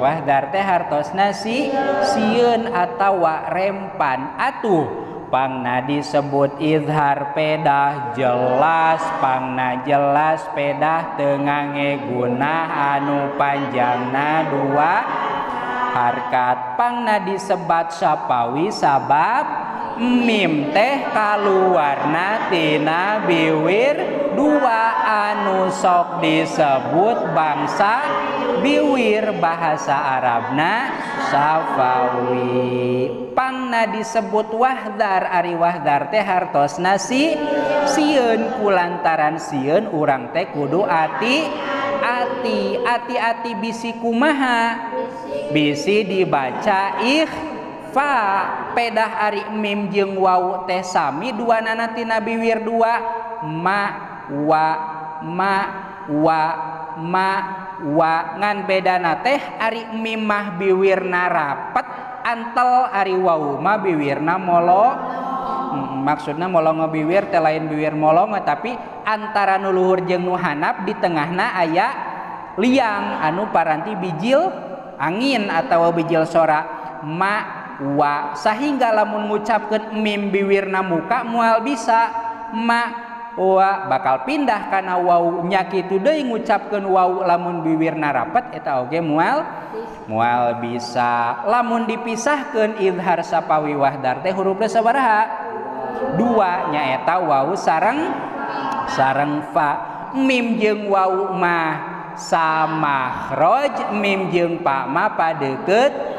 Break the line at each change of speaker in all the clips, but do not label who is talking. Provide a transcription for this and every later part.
Wahdar teh hartosna si sieun atawa rempan. Atuh pangna disebut izhar pedah jelas, pangna jelas pedah teu ngange gunah anu panjangna dua harkat. Pangna disebat syafawi sabab mim teh kaluarna tina biwir dua anu sok disebut bangsa biwir bahasa Arabna syafawi. Pangna disebut wahdar, ari wahdar teh hartosna si sieun, kulantaran sieun urang teh kudu ati ati ati ati bisi kumaha bisi dibaca ikhfa. Pedah ari mim jeung waw teh sami duanana tina biwir dua, ma wa ma wa ma wa, ngan bedana teh ari mim mah biwirna rapet antel, ari waw mah biwirna molo. Maksudna molongo biwir teh lain biwir molongo, tapi antara nu luhur jeung nu handap di tengahna aya liang anu paranti bijil angin atau bijil sora ma wa, sehingga lamun ngucapkeun mim biwirna muka moal bisa ma wa, bakal pindah kana waw nya kitu deui ngucapkeun waw lamun biwirna rapet eta oge moal moal bisa. Lamun dipisahkeun izhar sapawi wahdar teh hurufna sabaraha? Dua, nyaeta waw sareng sareng fa. Mim jeung waw mah samakhraj, mim jeung pa mah padeukeut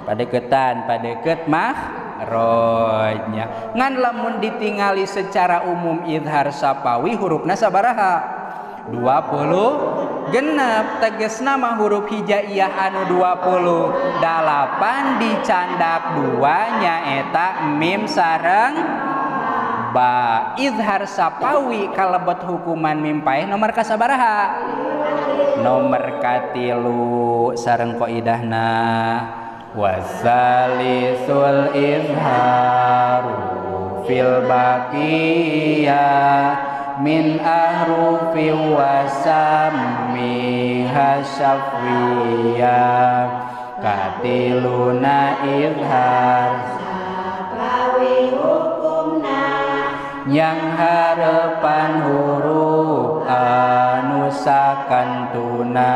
padeketan, padeket makhrajnya. Ngan lamun ditingali secara umum izhar sapawi hurufna sabaraha? 20 genep, tegesna mah huruf hijaiyah anu 28 dicandak dua nyaeta mim sareng ba. Izhar sapawi kalebet hukuman mim paeh nomor kasabaraha? Nomor katilu sareng kaidahna wasalisul izharu fil baqiyah min ahrufi wasamiha syafiyah. Katiluna izhar
sapawi hukumna
yang harapan huruf anu sakantuna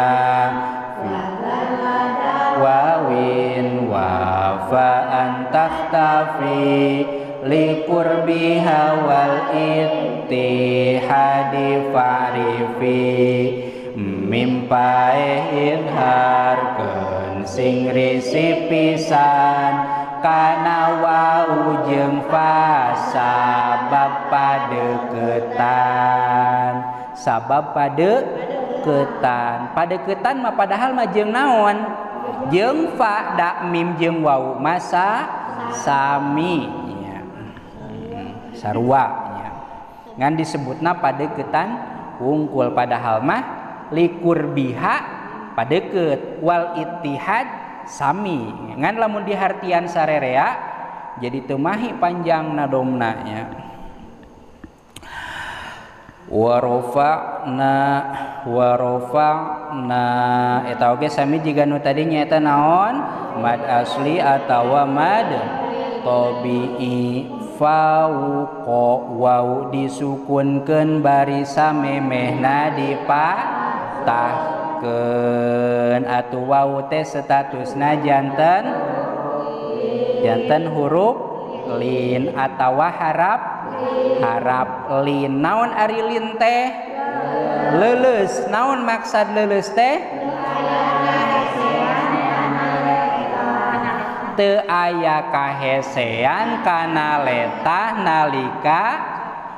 wawin wafa antakhtafi liqurbiha wal ittihadi fa'rifi. Mim paeh izharkeun sing risi pisan kana wau jeung fa sabab padeketan, sabab padeketan. Padeketan mah padahal mah jeung naon? Jeung fa, da mim jeung wau masa sami nya, sarua nya. Ngan disebutna padeketan wungkul, padahal mah likur biha padeket wal ittihad sami. Ngan lamun dihartian sarerea jadi teu mahi panjang nadomna nya. Warofa'na warofa'na eta oge sami jiga nu tadi nyaeta naon? Mad asli atawa mad tabi'i. Fauqa waw disukunkeun bari samemehna dipatahkeun. Atuh waw teh statusna janten janten huruf lin atawa harap harap lin. Naon ari lin teh? Leuleus. Naon maksad leuleus teh? Teu aya kahesean kana letah nalika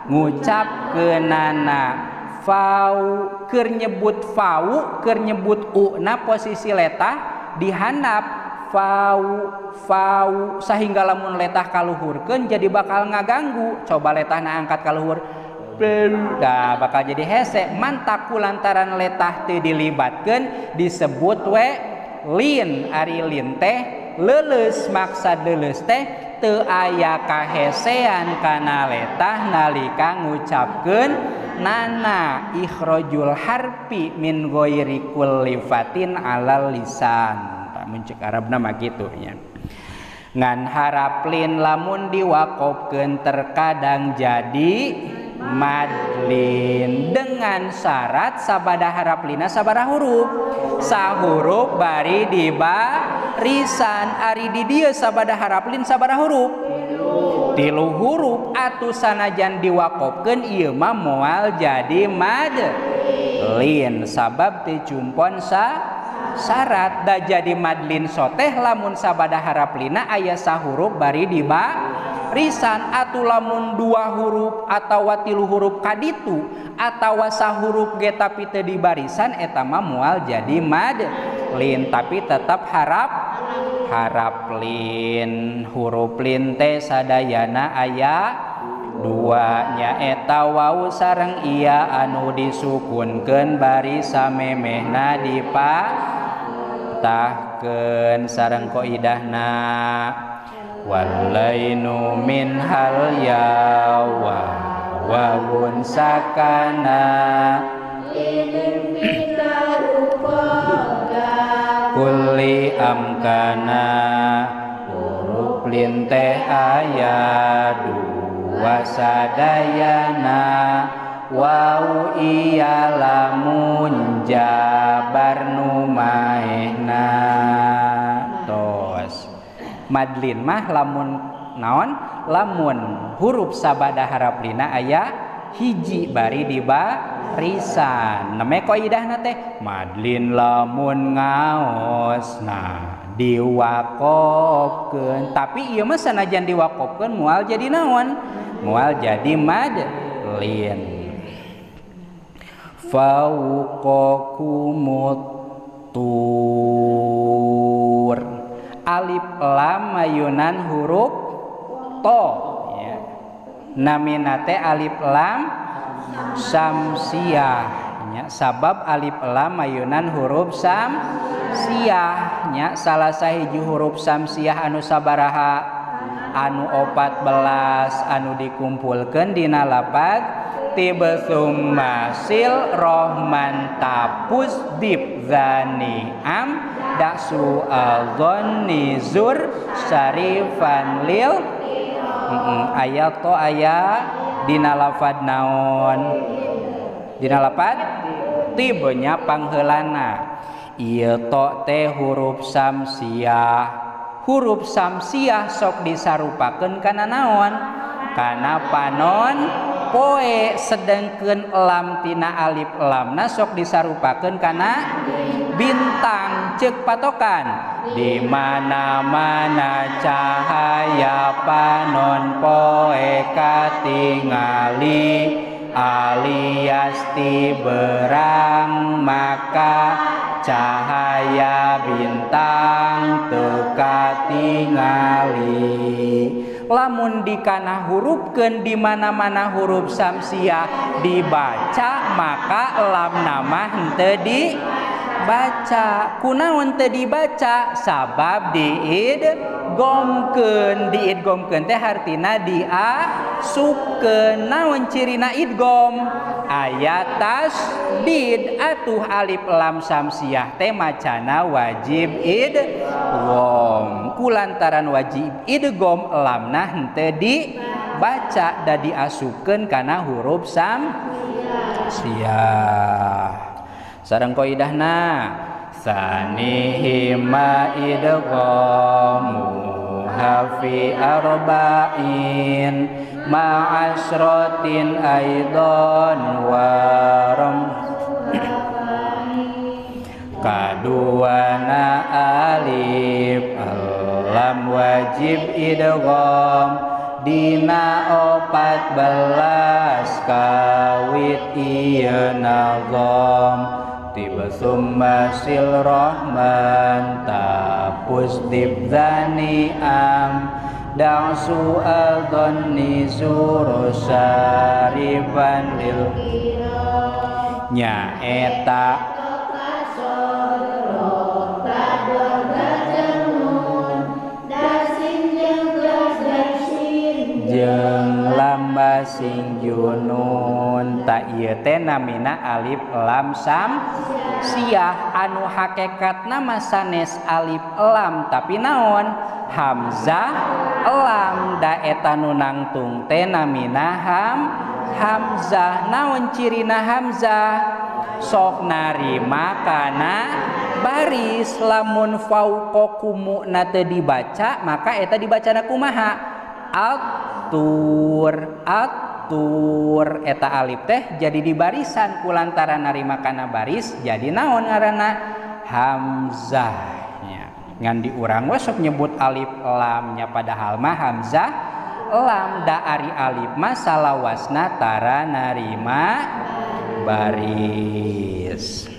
ngucapkeunana. Fau keur nyebut fau keur nyebut u na posisi letah dihandap fau fau, sehingga lamun letah kaluhurkeun jadi bakal ngaganggu. Coba letahna angkat kaluhur, dah bakal jadi hese. Mantak kulantaran letah teu dilibatkeun disebut we lin. Ari lin teh leuleus, maksad leuleus teh teu aya kahesean kana letah nalika ngucapkeun nana ikhrajul harfi min ghairi kullifatin alal lisan. Tah mun ceuk Arabna mah kitu nya. Ngan haraplin lamun diwakofkeun terkadang jadi madlin dengan syarat sabada haraplina sabaraha huruf, sahuruf bari dibarisan. Ari di dieu sabada haraplin sabaraha huruf, tilu huruf. Atuh sanajan diwakofkeun ieu mah moal jadi madlin sabab teu cumpon syarat. Da jadi madlin soteh lamun sabada haraplina aya sahuruf bari dibarisan. Atuh lamun dua huruf atawa tilu huruf kaditu atawa sahuruf ge tapi teu dibarisan eta mah moal jadi madlin, tapi tetap haraplin. Huruf lin teh sadayana aya dua, nyaeta wau sareng iya anu disukunkeun bari samemehna dipatahkeun sareng kaidahna walainu min hal ya wa wawun sakana kulli amkana. Huruf lin teh aya dua sadayana, wau iya lamun jabar nu maehna. Tos madlin mah lamun naon, lamun huruf sabada haraplina aya hiji bari dibarisan. Namanya kaidahna teh madlin lamun ngaos nah diwakofkeun. Tapi ieu mah sanajan diwakofkeun moal jadi naon, moal jadi madlin. Fauqakumut tur, alif lam mayunan huruf to ya. Namina teh alif lam samsiah nya, sabab alif lam mayunan huruf samsiah nya. Salah sahiji huruf samsiah anu sabaraha, anu 14 anu dikumpulkeun dina lapad tibsummasil rohman tapus dib zani am daksu alzonni zur syarifan lil. Ayat to aya dina lafad naon, dina lafad tibnya pangheulana. Ieu to teh huruf samsiah. Huruf samsiah sok disarupakeun kana naon, kana panon poe. Sedengkeun lam tina alif lamna sok disarupakeun kana bintang. Ceuk patokan di mana-mana cahaya panon poe katingali alias tiberang maka cahaya bintang teu katingali. Lamun dikana hurufkeun di mana-mana huruf samsiah dibaca maka lam nama henteu dibaca. Kunaon teu dibaca? Sabab diidgomkeun. Diidgomkeun teh hartina diasupkeun. Naon cirina idgom? Aya tasdid. Atuh alif lam samsiah teh macana wajib idgham. Kulantaran wajib idgham lamna henteu dibaca da diasupkeun kana huruf samsiah. Sareng kaidahna sanihi ma idghamu hafi arba'in ma'asratin aidan waram. Kaduana alif lam wajib idgham dina 14 kawit ieu nazam. Tibsummasil rahman tapus dibzani am da'su al-dhanni zuru syarifan lil nyaeta jeung lamba sing junun. Ta ieu teh namina alif lam samsiah anu hakikatna mah sanes alif lam tapi naon hamzah lam da eta nu nangtung teh namina hamzah. Naon cirina hamzah? Sok narima kana baris. Lamun fauqakumu na teu dibaca maka eta dibacana kumaha? Atur atur. Eta alif teh jadi di barisan kulantaran narima kana baris jadi naon ngaranna? Hamzah nya. Ngan di urang we sok nyebut alif lamnya padahal mah hamzah lam da ari alif mah salawasna tara narima baris.